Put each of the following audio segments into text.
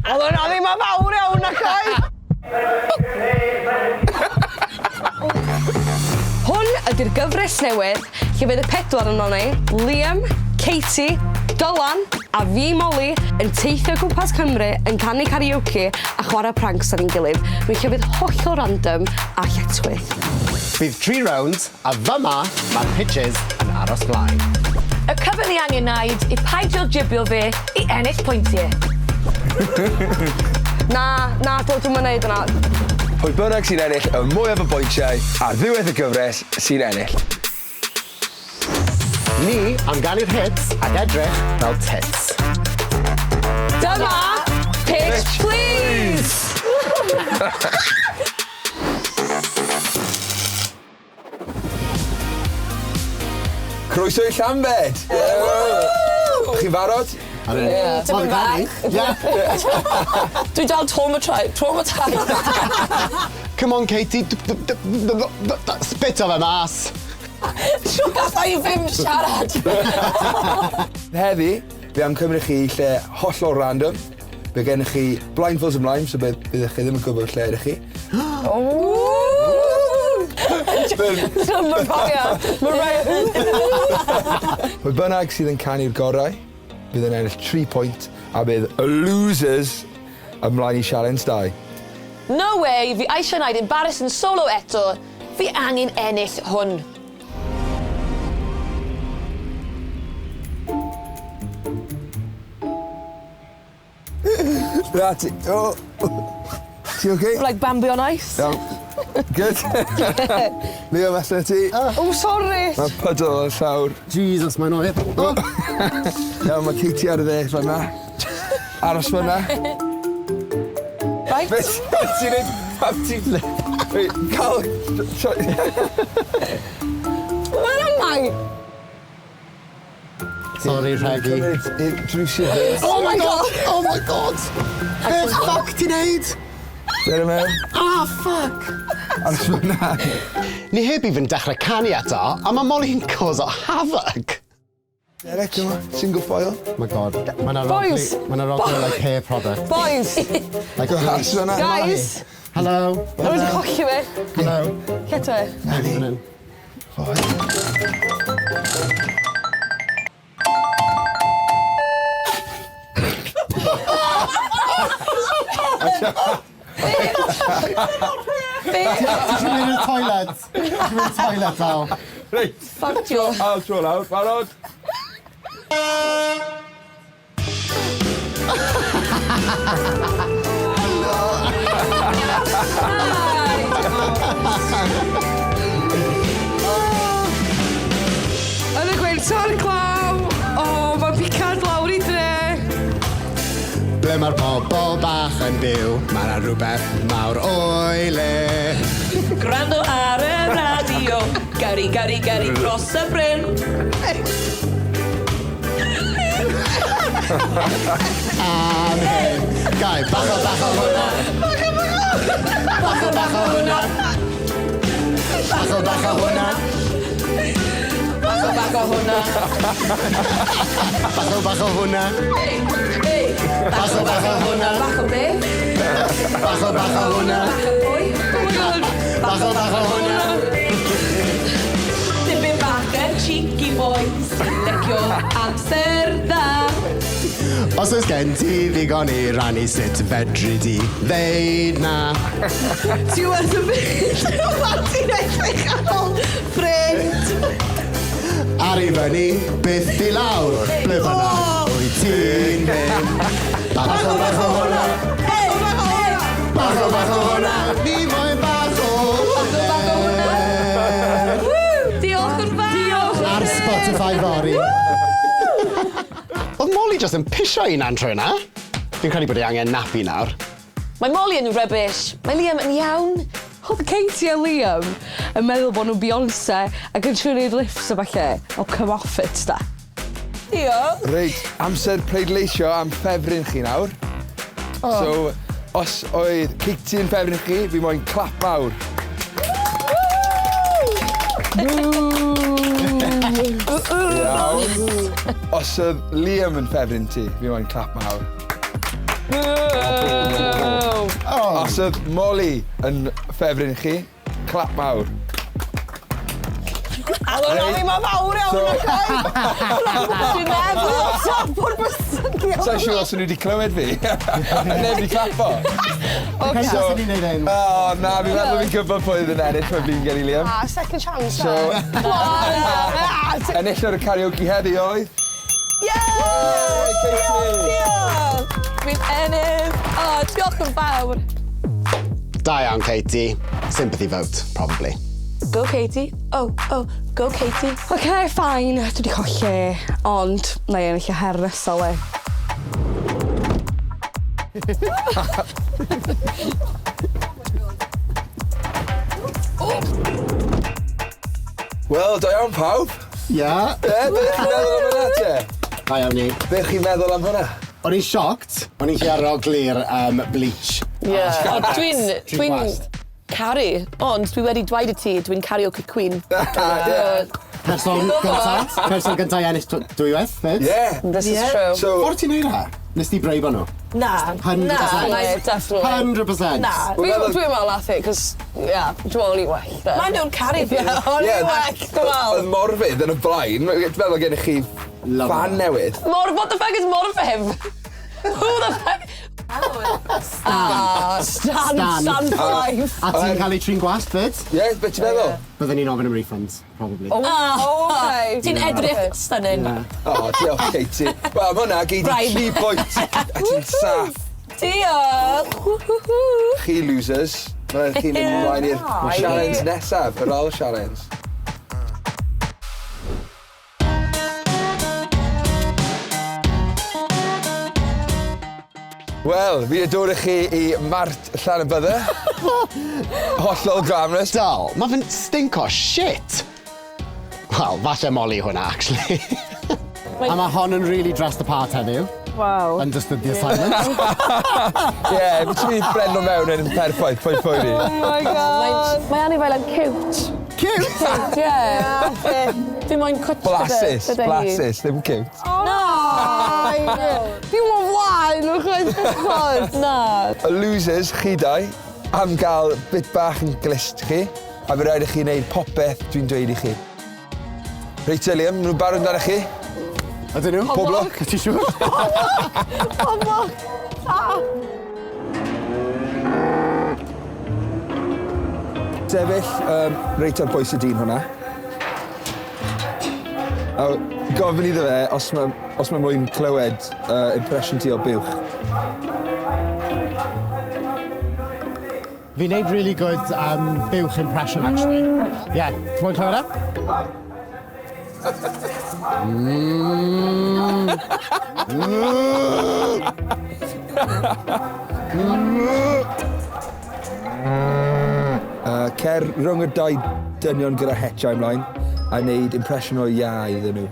Oedd hwnna ddim yn fawr iawn nac oedd? Hwn ydy'r gyfres newydd lle fydd y pedwar onon ni, Liam, Katie, Dylan a fi, Molly, yn teithio o gwmpas Cymru yn canu karaoke a chwarae pranks ar ein gilydd mewn llefydd hollol random a lletchwith. Bydd tri rownd a fyma mae'r pitches yn aros mlaen. Y cyfan ni angen naid yw paidio jibio fe i ennill pwyntie. Na, na, do, dwi'm yn neud hwnna. Pwy bynnag sy'n ennill y mwyaf o bwyntiau ar ddiwedd y gyfres sy'n ennill. Ni am ganu'r hits ac edrych fel tits. Dyma Pitch Please! Croeso i Llanbed! Chi'n barod? Ie, tipyn bach. Dwi dal traumatised. Come on Katie, spit o fe mas! Shwt galla i ddim siarad? Heddi, fi am cymryd chi i lle hollol random. Bydd gennych chi blindfolds ymlaen, so bydd, byddwch chi ddim yn gwybod lle ydych chi. Mariah! Mariah! Pwy bynnag sydd yn canu'r gorau, bydd yn ennill 3 pwynt, a bydd y losers ymlaen i sialens 2. No way, fi eisiau gwneud embarrassing solo eto. Fi angen ennill hwn. Na ti... O! Ti okay? Like Bambi on ice. Iawn. Good. Leo, allan ti. Oh, sorry! Mae puddle ar y llawr. Jesus, mae'n oer. Oh. Iawn, mae Katie ar y dde fan'na. Aros fan'na. Right. Be ti'n neud? Pam ti'n... Wait, Cael... Sorry. Where am I? Sorry, Rhegi. Drws i dde. Oh my god! Oh my god! Be fuck ti'n neud? Dere mewn. Ah, fuck! Aros fan'na. Ni heb even dechrau canu eto, a mae Molly'n causo havoc. Derek, come on. Single file. Oh my god. Mae'n Boys! Mae'n arogli like hair product. Boys! Like, Go aros fan'na. Guys! Hello. Rwy'n wedi colli fi. Hello. Lle dwi? Fan hyn. Ti'n mynd i'r toilet. Ti'n mynd i'r toilet, Al. Reit. Fuck you. Ail tro lawr. Barod? Yn y gwynt o'r glaw. O, mae'n picad lawr i dre. Ble mae'r pobl bach yn byw, mae yna rhywbeth mawr o'i le. Gwrando ar y radio. Gyrru, gyrru, gyrru dros y bryn. Am hyn. Gai, bach o bach o hwnna. Bach o bach o hwnna. Bach o bach o hwnna. Bach o bach o hwnna. Bach o bach o hwnna. Bach o bach o hwnna. Bach o be? Bach o bach o hwnna. Bach o pwy? Bach o bach o hwnna. Tipyn bach yn cheeky boys. Licio amser dda. Os oes gen ti ddigon i rannu sut fedri di ddeud na. Ti werth y byd. Pan ti'n edrych ar ôl ffrind. Ar i fyny, byth i lawr, ble bynnag wyt ti'n mynd. Bach o bach o hwnna, bach o bach o hwnna, ni moyn bach o hwnna. Diolch yn fawr. Diolch. Ar Spotify fory. Oedd Molly just yn pisio hunan trwy yna. Fi'n credu bod ei angen nappy nawr. Mae Molly yn rubbish. Mae Liam yn iawn. Oedd Katie a Liam yn meddwl bod nhw'n Beyoncé ac yn trio neud riffs a falle. Oh, come off it, da. Diolch. Reit, amser pleidleisio am ffefryn chi nawr. Oh. So, os oedd Katie yn ffefryn chi, fi moyn clap mawr. Iawn. Os oedd Liam yn ffefryn ti, fi moyn clap mawr. Os oedd Molly yn ffefryn chi, clap mawr. Oedd hwnna ddim yn fawr iawn yn y coed. Dwi'n meddwl o top o'r bysedd. Sa'n siŵr os nhw wedi clywed fi. Neb wedi clapo. Okay. So- So, ni'n neud hyn. O, na, fi'n meddwl fi'n gwybod pwy oedd yn ennill pan fi'n gen i Liam. Ah, second chance. So- So, Enillodd y karaoke heddi oedd... Yeah! Hey, Katie! Diolch! Fi'n ennill. O, diolch yn fawr. Da iawn, Katie. Sympathy vote, probably. Go Katie. Oh, oh, go Katie. OK, fine. Dwi wedi colli. Ond, na i ennill y her nesaf le. Wel, da iawn pawb. Ia. Ie, be chi'n meddwl am hwnna, te? Da iawn ni. Be chi'n meddwl am hwnna? O'n i'n shocked. O'n i'n aroglu'r bleach. Yeah. O, dwi'n Trin dwi'n gwast. caru, ond dwi wedi dweud i ti, dwi'n karaoke queen. Ie. Person gynta. Person gynta i ennill dwywaith, fyd. Ie. This is true. So, Ffordd ti'n neud e? Nes ti breifo nhw? Na. 100%. Na, definitely. 100%. Na. Dwi'n dwi meddwl nath i, cos, yeah, dwi'n meddwl o'n i well. de. Mae nhw'n caru fi. Ie, o'n i well, dwi'n meddwl. Oedd Morfydd yn y blaen, dwi'n meddwl gennych chi Love fan it. newydd. Mor, what the fuck is Morfydd? Who the fuck? Ah, Stan, Stan. Stan for life. A ti'n cael ei trin gwast, fyd? Ie, yeah, beth ti'n meddwl? Byddwn ni'n ofyn am refunds, probably. Oh, okay. Ti'n edrych stunning. O, oh, diolch, Katie. Wel, mae hwnna, gei di Bribe. 3 pwynt. A ti'n saff. Diolch. Woo-hoo-hoo. Chi losers. Mae'n chi'n mynd ymlaen i'r challenge nesaf, yr ail challenge. Wel, fi wedi dod â chi i Mart Llanybydder. Hollol glamorous. Dal, mae fe'n stink o shit. Wel, falle Molly hwnna, actually. A mae hon yn really dressed apart heddiw. Wow. Understood the assignment. Ie, yeah, fi ti'n mynd i blendo mewn yn perffaith, pwy pwy ni. Oh my god. Mae anifail yn cute. Cute! Yeah. Fi moyn cwtch Blasus, gyda hi. blasus, ddim cute. Na! Dwi'n o flaen, o'ch chi'n Na. Y losers, chi dau, am gael bit bach yn glist chi, a fe rhaid i chi wneud popeth dwi'n dweud i chi. Reit te, Liam, nhw'n barod amdano chi? Ydyn nhw? Pob lwc. Ti siŵr? Pob lwc. Sefyll reit ar bwys y dyn hwnna. A gofyn iddo fe os mae, os mae mwyn clywed impression ti o buwch. Fi'n neud really good buwch impression, actually. Yeah, ti'n moyn clywed e? Cer rhwng y dau dynion gyda hetiau ymlaen a wneud impression o ia iddyn nhw.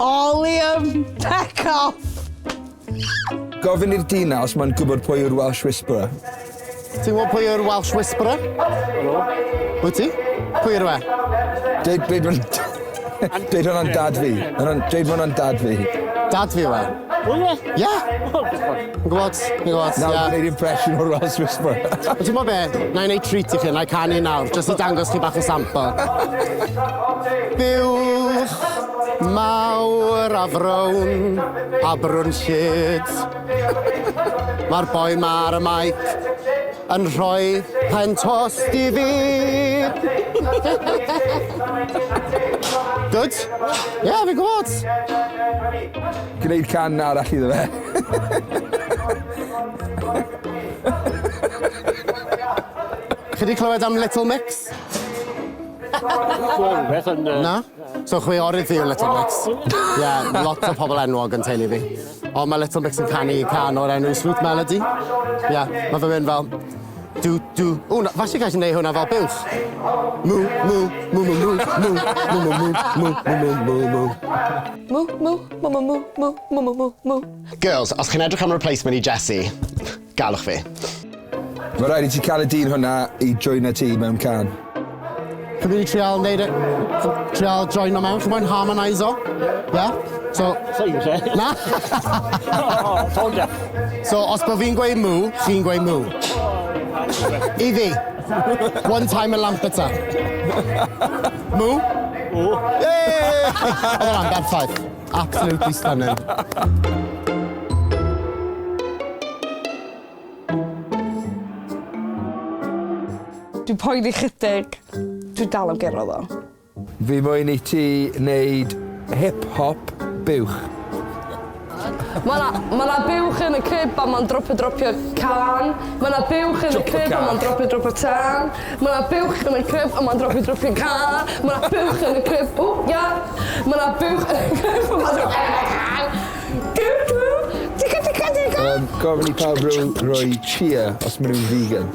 O, Liam, back off. Gofyn i'r dyn na os mae'n gwybod pwy yw'r Welsh Whisperer. Ti'n gwybod pwy yw'r Welsh Whisperer? Wyt ti? Pwy yw'r e? Deud, deud hwn... Deud hwnna'n dad fi. Deud hwnna'n dad fi. Dad fi yw e? Ie. Yn gwybod, yn gwybod, Nawr ie. gwneud impression o'r Welsh Whisperer. Ond ti'n gwybod be? Na i wneud treat i chi, na i canu nawr, jyst i dangos chi bach o sample. Buwch mawr a frown a brwnllyd. Mae'r boi ma ar y maic yn rhoi pen tost i fi. Good? Ie, yeah, fi'n gwybod. Gwneud can arall iddo fe. Chi 'di clywed am Little Mix? Na? So chwiorydd fi yw Little Mix. Ie, yeah, lot o pobl enwog yn teulu fi. Ond mae Little Mix yn canu can o'r enw Sweet Melody. Ie, yeah, mae fe mynd fel... dw, dw. O, na, falle gallwn neud hwnna fel buwch. Mw, mw, mw, mw, mw, mw, mw, mw, mw, mw, mw, mw, mw. Mw, mw, mw, mw, mw, mw, mw, mw, mw, mw. Girls, os chi'n edrych am replacement i Jessie, galwch fi. Mae rhaid i ti cael y dyn hwnna i joino ti mewn can. Chi'n mynd i trial neud e, trial joino mewn, chi'n moyn harmoniso? Yeah? So... Na? So, os bod fi'n gweud mw, chi'n gweud mw. I fi. One time a Lampeter. Mw? Mw. Yeah! Oedd hwnna'n berffaith. Absolutely stunning. Dwi'n poeni chydig. Dwi dal am gero ddo. Fi moyn i ti wneud hip-hop buwch. Mae 'na ma' 'na buwch yn y crib a ma'n dropio dropio cân. Mae 'na buwch yn y crib a ma'n dropio dropio tân. Mae 'na buwch yn y crib a ma'n dropio dropio cân. Mae 'na buwch yn y crib, ww, ia. Mae 'na buwch yn y crib a ma'n dropio cân. Dw, dw, diga, diga, diga. Um, gofyn i pawb roi cheer os maen nhw'n vegan.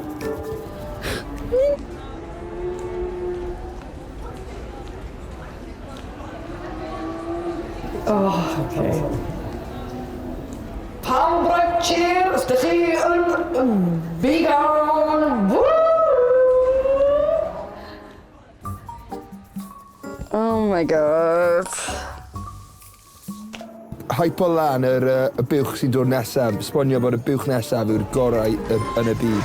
Oh, okay. Pawb roi cheer os ydych chi yn vegan! Woo! Oh my god. Hypo lan yr, uh, y buwch sy'n dod nesaf. Sbonio bod y buwch nesaf yw'r gorau yn y byd.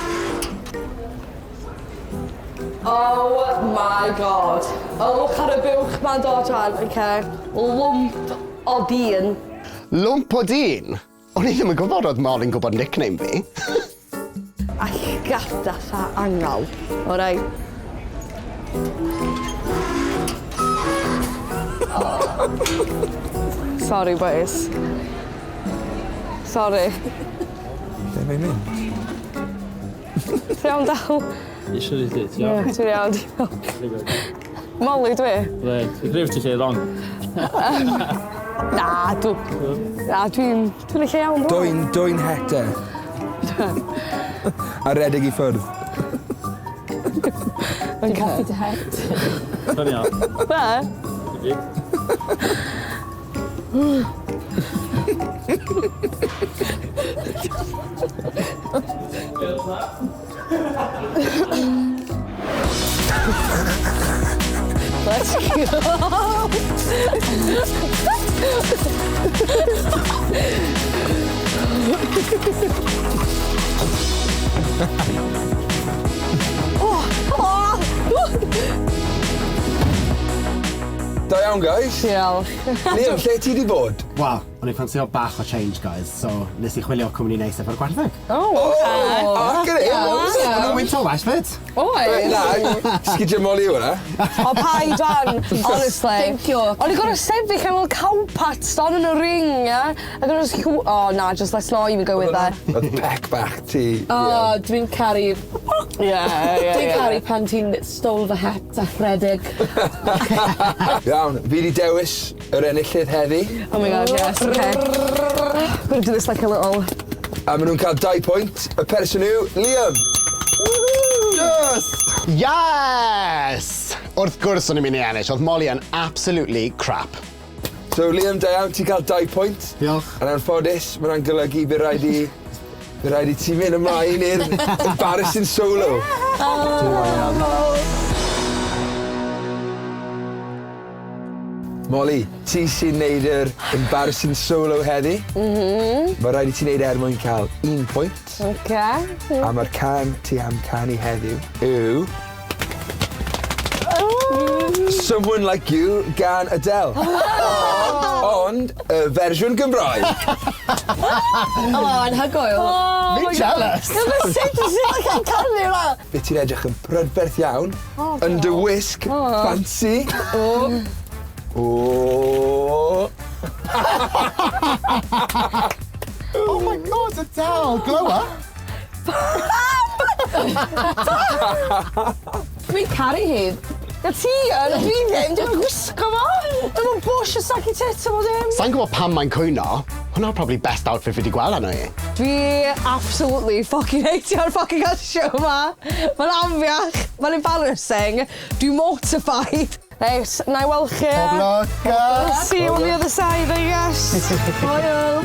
Oh my god. Ylwch ar y buwch ma'n dod rhan, okay. Lwmp o dyn. Lwmp o dyn? O'n i ddim yn gwybod oedd Molly'n gwybod nickname fi. A llgada 'tha angal. Alright? Sorry boys. Sorry. Lle mae'n mynd? Ti'n iawn Dal? Eisiau i ti, ti'n iawn? Ie, dwi'n iawn, diolch. Molly dwi. Reit, fi'n credu ti lle wrong. Na, dw... Na, dwi'n... Dwi'n y lle iawn, dwi. Dwyn, dwyn het e. A redeg i ffwrdd. Dwi'n hoffi dy het. Dwi'n iawn. Be? Let's go! Oh, oh. Da iawn, guys. Diolch. Liam, lle ti di bod? Wel, o'n i'n ffansio bach o change, guys, so nes i chwilio cwmni neis efo'r gwartheg. Oh, okay. Oh, ac yn O'n nhw'n wyntol well fyd. Oedd. Na, sgidiau Molly yw hwnna. O paid wan, honestly. Thank you. O'n i'n gorfod sefyll mewn cow pats don yn y ring, yeah? Ac o'n just, oh na, just let's not even go with that. Oedd pec bach ti. Oh, dwi'n caru... Yeah, yeah, Dwi'n caru pan ti'n stole fy het a rhedeg. Iawn, fi di dewis yr enillydd heddi. Oh my god, yes, okay. I'm gonna do this like a little... A maen nhw'n cael 2 pwynt. Y person yw Liam. Yes! Yes! Wrth gwrs o'n i'n mynd i ennill, oedd Molly yn absolutely crap. So Liam, da iawn, ti'n cael 2 pwynt. Diolch. Yn anffodus, mae hwnna'n golygu bydd rhaid i... Bydd rhaid i ti mynd ymlaen i'r embarrassing solo. Molly, ti sy'n neud yr embarrassing solo heddi. Mae rhaid i ti neud e er mwyn cael 1 pwynt. Okay. A mae'r can ti am canu heddiw yw... Someone Like You gan Adele. Ond y fersiwn Gymraeg. O, anhygoel. Oh Fi'n jealous. Sut ti'n cael canu hwnna? Fe ti'n edrych yn prydferth iawn, yn dy wisg fancy. O. Oh my god, Adele, glow up. Dwi'n caru hi. Na ti yn, dwi ddim, dwi'n gwisgo fo. Dwi'n bush y saci tit o dim. Sa'n gwybod pam mae'n cwyno. Hwna probably best outfit fi 'di gweld arno hi. Dwi absolutely fucking hateio'r fucking show 'ma. Mae'n afiach, mae'n embarrassing, dwi'n mortified. Reit, na i weld chi. Pob lwc! See you on the other side, I guess. Hwyl.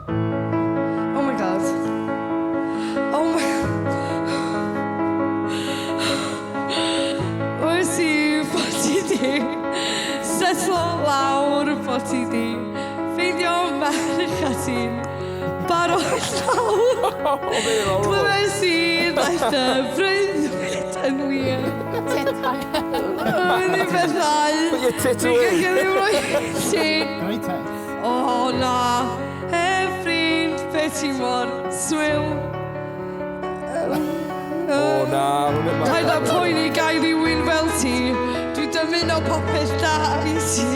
Oh my god. Oh my... Wyt ti bod ti di setlo lawr bod ti di ffeindio merch a ti'n barod llawn. Clywes i ddaeth y breuddwyd yn wir. Mynd i bethau. Put your tit Dwi'n away. gallu ddim rhoi ti. Great tits. O na, he ffrind, be ti mor swil. O na, mae'n mynd Paid â poeni gael rhywun fel ti. Dwi'n dymuno popeth da i ti.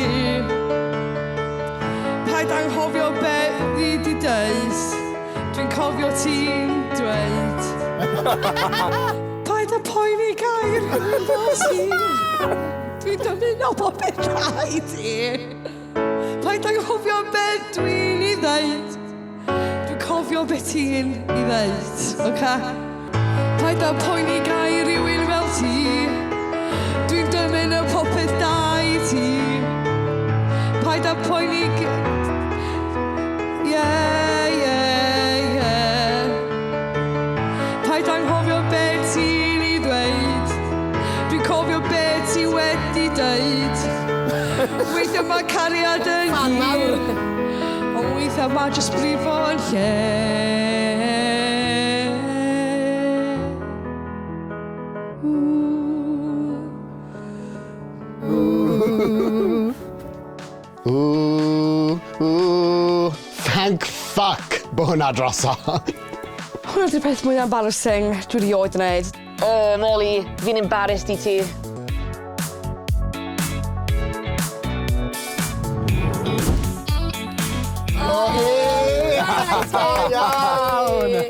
Paid anghofio be fi di deud. Dwi'n cofio ti'n dweud. Paid â poeni gael rhywun fel ti. Dwi'n dymuno popeth da i ti. Paid anghofio be dwi'n i ddeud. Dwi'n cofio be ti'n i ddeud, oce? Paid â poeni gael rhywun fel ti. Dwi'n dymuno popeth da i ti. Paid â poeni... Yeah. Paid anghofio be ti'n i ddweud. Dwi'n cofio be ti wedi dweud. Weithiau mae cariad yn hir. Ond weithiau mae jyst brifo yn lle. Ooh. Ooh, ooh, thank fuck bod hwnna drosodd. Hwna di'r peth mwyaf embarrassing dwi erioed yn neud. Molly, fi'n embarrassed i ti. Iawn!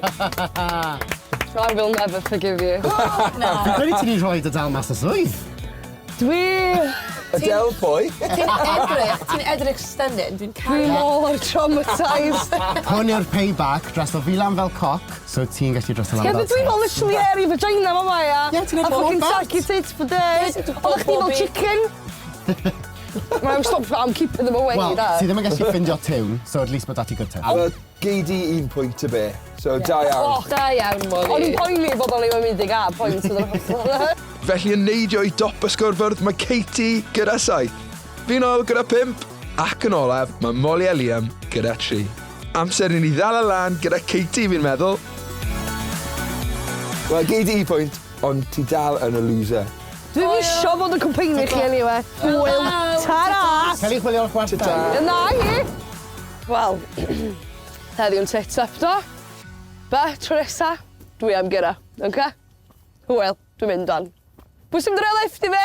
I will never forgive you. Fi'n credu ti wedi rhoi Adele mas o swydd. Dwi... Adele pwy? Ti'n edrych stunning, dwi'n Dwi caru. mor traumatised. Hwn yw'r payback, dreso fi lan fel cock, so ti'n gallu dreso lan Ie, fel but dwi'n fel literally hairy vagina fama, ia. Ie, ti'n A edrych mor fucking bert. saggy tits for days. Oeddech chdi fel chicken. I'm stop, I'm keeping them away, Wel, da. ti ddim yn gallu ffindio tiwn, so at least bod dati good tits. Wel, gei di un pwynt y be. So, da iawn. Oh, Da iawn, Molly. O'n i'n poeni bod o'n i'n mynd i gael pwynt. Felly yn neidio i dop y sgorfwrdd mae Katie gyda 7. Fi'n ôl gyda 5. Ac yn olaf, mae Molly a Liam gyda 3. Amser i ni ddal y lan gyda Katie, fi'n meddwl. Wel, gei di un pwynt, ond ti dal yn y loser. Dwi'n isio fod yn cwmpeini chi anyway. Hwyl. Ta-ra! Cael ei chwilio'r chwarter. Ta-ta. Na i! Wel, heddiw'n tits up do. Be, tro nesa, dwi am gyra, oce? Hwyl, dwi'n mynd dan. Pwy sy'n mynd ar lift i fi?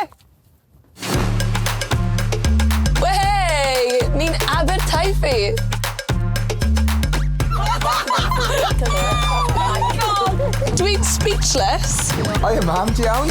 Wehey! Ni'n Aberteifi. Dwi'n speechless. Hiya, mam, ti iawn?